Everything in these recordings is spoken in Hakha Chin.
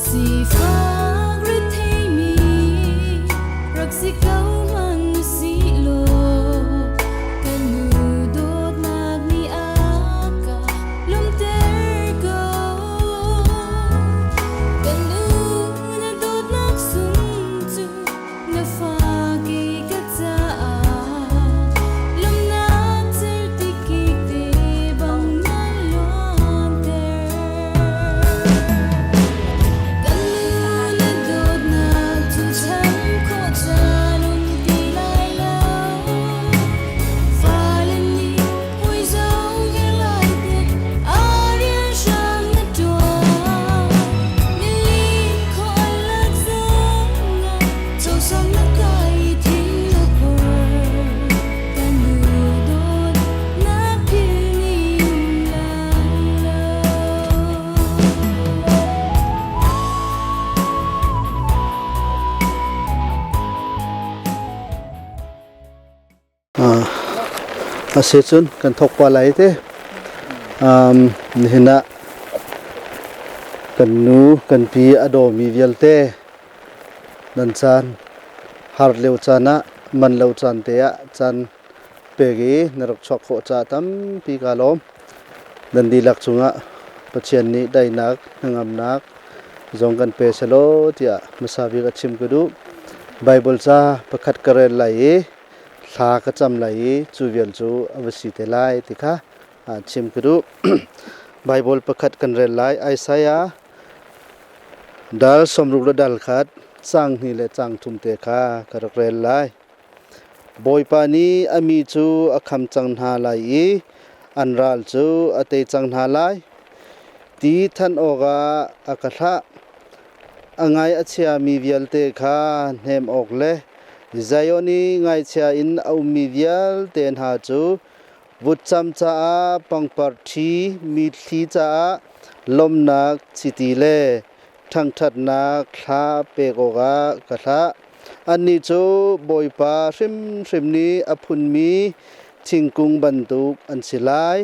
Sifak retheimi rak si ko hmanh usihlaw kan nu dawtnak nih a ka lawmhter ko. Kan nu na dawtnak sung cu na fa kei ka caah lawmhnak cerhti kik te bang na luanter. Kan nu na dawtnak cu cham khawh caan um ti lai lo. Fale nih hawi zong he lai te a rian hram na ṭuan. Nili khawh a lak zongah chosang na kai thin na phor. Kan nu dawt na philh ni um lai lo. A si cun kan thawk pa lai te. Nihin ah kan nu kan pi a dawmi vialte nan caan har lio caan ah man lo caan te ah caan pek i na rak chuak khawh caah tampi kaa lawm. Nan dihlak cungah Pathian nih daihnak, hnangamnak zong kan pe selaw tiah hmasa bik a chim ka duh. Baibal ca pakhat ka rel lai i thla ka cam lai i cu vial cu a va si te lai ti kha chim ka duh. Baibal pakhat kan rel lai. Isaiah dal sawmruk le dal khat caang hnih le caang thum te kha ka rak rel lai. Bawipa nih a mi cu a kham cang hna lai i an ral cu a tei cang hna lai. Ti than awkah a ka thlah. A ngai a chiami vialte kha hnem awk le Zion i ngaichia in a ummi vialte hna cu vutcam caah pangpar ṭhi, mitthli caah lawmhnak chiti le ṭhangṭhatnak thla pek awkah ka thlah. Annih cu Bawipa hrimhrim nih a phunmi thingkung bantuk an si lai.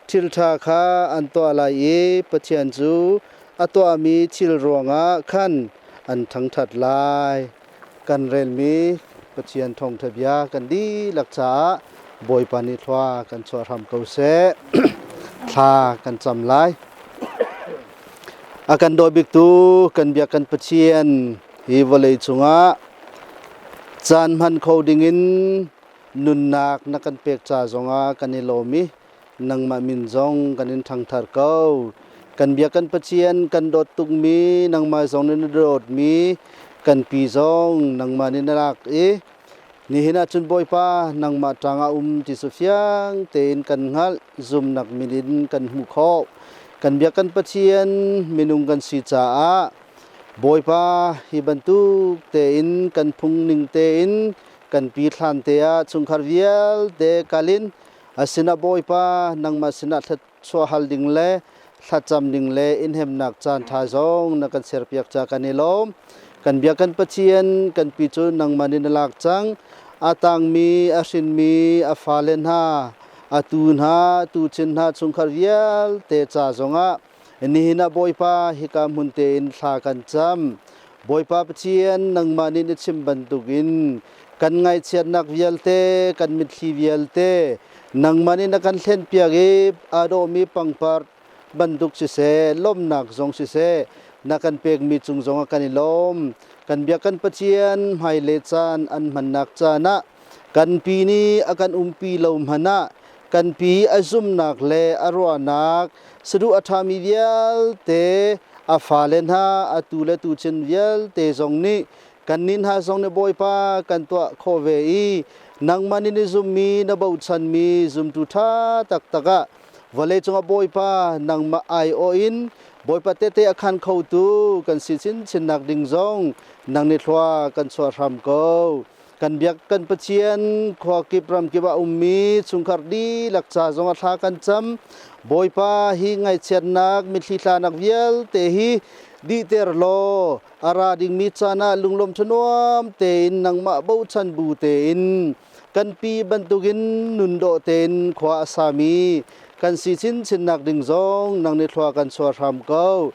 Thilṭha kha an tuah lai i Pathian cu a tuahmi thil ruangah khan an thangṭhat lai. Kan relmi Pathian thawngṭha bia kan dihlak caah Bawipa nih thlua kan chuah hram ko seh. Thla kan cam lai. A kan daw biktu kan biak kan Pathian hi vawlei cungah caan hman kho dingin nunnak na kan pek ca zongah kan i lawm i nangmah min zong kan in ṭhangthar ko. Kan biak kan Pathian kan dawt tukmi nangmah zong nih na dawtmi kan pi zong nangmah nih na lak i nihin ah cun Bawipa nangmah ṭangah um ti cu fiang tein kan hngalh zumnak min in kan hmuh khawh. Kan biak kan Pathian minung kan si caah Bawipa hi bantuk tein kan phung ning tein kan pi thlan te ah chungkhar vialte kalin a sinah Bawipa nangmah sinah thluachuah hal ding le thlacam ding le innhemnak caan ṭha zong na kan serpiak ca kan i lawm. Kan biak kan Pathian kan pi cu nangmah nih na lak cang. A tangmi, a hrinmi, a fale hna, a tu hna, tuchin hna chungkhar vialte ca zongah nihin ah Bawipa hika hmun tein thla kan cam. Bawipa Pathian nangmah nih na chim bantukin kan ngaihchiatnak vialte, kan mitthli vialte nangmah nih na kan thlenpiak i aa dawhmi pangpar bantuk siseh, lawmhnak zong siseh, na kan pekmi cung zongah kan i lawm. Kan biak kan Pathian hmailei caan an hmannak caan ah kan pi nih a kan umpi lo hmanh ah kan pi a zumnak le a ruahnak saduh a ṭhami vialte a fale hna a tu le tuchin vialte zong nih kannih hna zong nih Bawipa kan tuah khawh ve i nangmah nih na zummi na bochanmi zumtu ṭha taktak ah vawleicung ah Bawipa nangmah aiawh in Bawipa tehte a khan khotu kan si chinchinnak ding zong nang nih thlua kan chuah hram ko. Kan biak kan Pathian khua kip ram kip ah ummi chungkhar dihlak ca zong ah thla kan cam. Bawipa hi ngaihchiatnak mitthli tlanak vialte hi dihter law a ra dingmi caan ah lunglawm thanuam tein nangmah bochan bu tein kan pi bantukin nun dawh tein khua a sami kan si chinchinnak ding zong nang nih thlua kan chuah hram ko.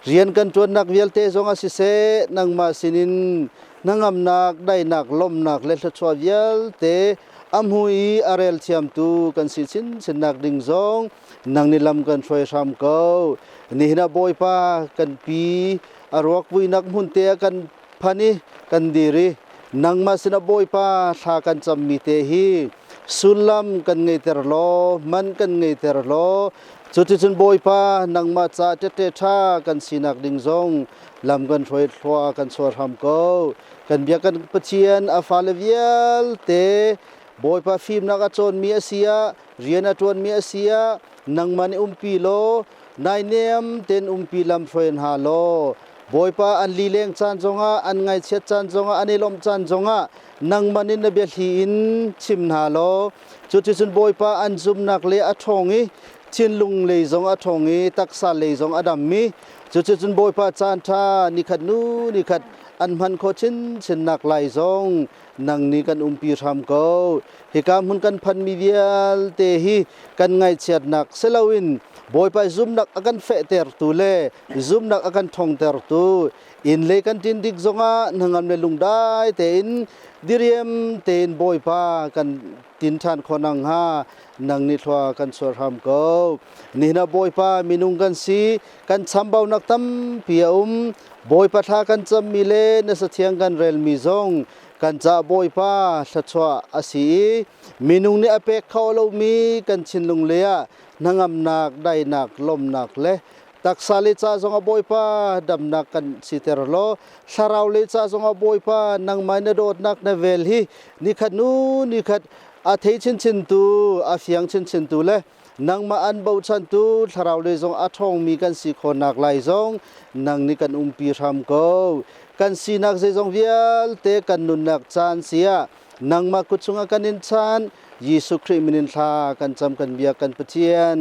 Rian kan ṭuannak vialte zongah siseh, nangmah sinin hnangamnak, daihnak, lawmhnak le thluachuah vialte a hmu i a rel thiamtu kan si chinchinnak ding zong nang nih lam kan hruai hram ko. Nihin ah Bawipa kan pi a ruak vuinak hmun te ah kan phan i kan dir i nangmah sinah Bawipa thla kan cammi te hi sullam kan ngeiter law, man kan ngeiter law, cuticun Bawipa nangmah ca tette ṭha kan sinak ding zong lam kan hruai thlua kan chuah hram ko. Kan biak kan Pathian a fale vialte Bawipa fimnak a cawnmi a si ah, rian a ṭuanmi a si ah, nangmah nih umpi law, naihniam tein umpi lam hruai hna law, Bawipa an lileng caan zongah, an ngaihchiat caan zongah, an i lawmh caan zongah nangmah nih na biathli in chim hna law, cuticun Bawipa an zumnak le a ṭhawng i thinlung lei zong a ṭhawng i taksa lei zong a dam i cuticun Bawipa caan ṭha nikhat nu nikhat an hman khawh chinchinnak lai zong nang nih kan umpi hram ko. Hika hmun kan phanmi vialte hi kan ngaihchiatnak si loin Bawipa zumnak a kan fehtertu le zumnak a kan ṭhawngtertu inn lei kan ṭin dik zongah hnangam le lungdai tein diriam tein Bawipa kan tin ṭhan khawh nakhnga nang nih thlua kan chuah hram ko. Nihin ah Bawipa minung kan si, kan chambaunak tampi a um. Bawipa thla kan cammi le na sathiang kan relmi zong kan ca Bawipa thluachuah a si i minung nih a pek kho lomi kan thinlung le ah hnangamnak, daihnak, lawmhnak le taksa le ca zong ah Bawipa damnak kan siter law thlarau le ca zong ah Bawipa nangmah na dawtnak na vel hi nikhat nu nikhat a thei chinchin tu a fiang chinchin tu le nangmah an bochantu thlarau lei zong a ṭhawngmi kan si khawhnak lai zong nang nih kan umpi hram ko. Kan sinak zeizong vialte kan nunnak caan si ah nangmah kut chungah kan in chan. Jesuh Khrih min in thla kan cam kan biak kan Pathian.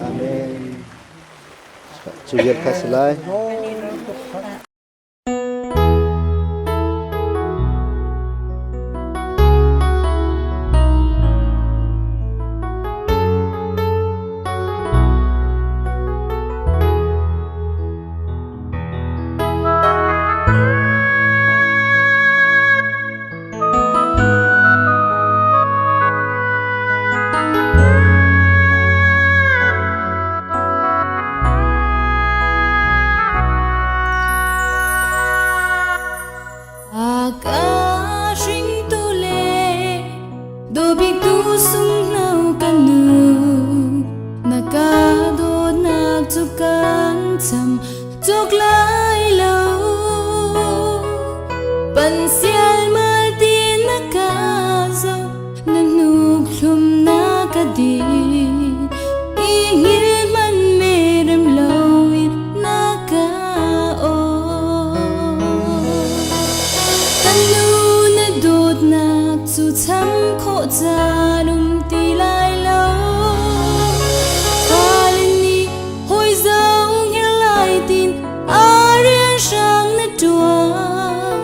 Amen. Cu vial kha si lai. A ka hringtu le dawbiktu sunghno ka nu na ka dawtnak cu kan cham cuk lai lo pan sial mal ti na ka zo na hnuk thlum na ka di i hngil man me rem lo in na ka aw Kan nu na dawtnak cu cham khawh caan um ti lai lo Fale nih hawi zong hngilh lai tin a rian hrang na ṭuan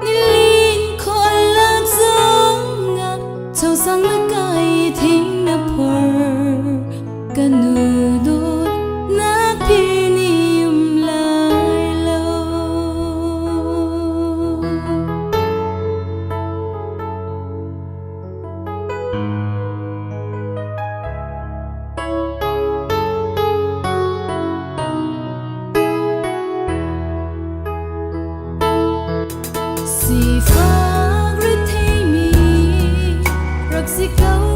Nilin khawh lak zongah chosang na kai thing na phor Ka nu dawt na phil ni um lai lo. Sifak retheimi rak si ko.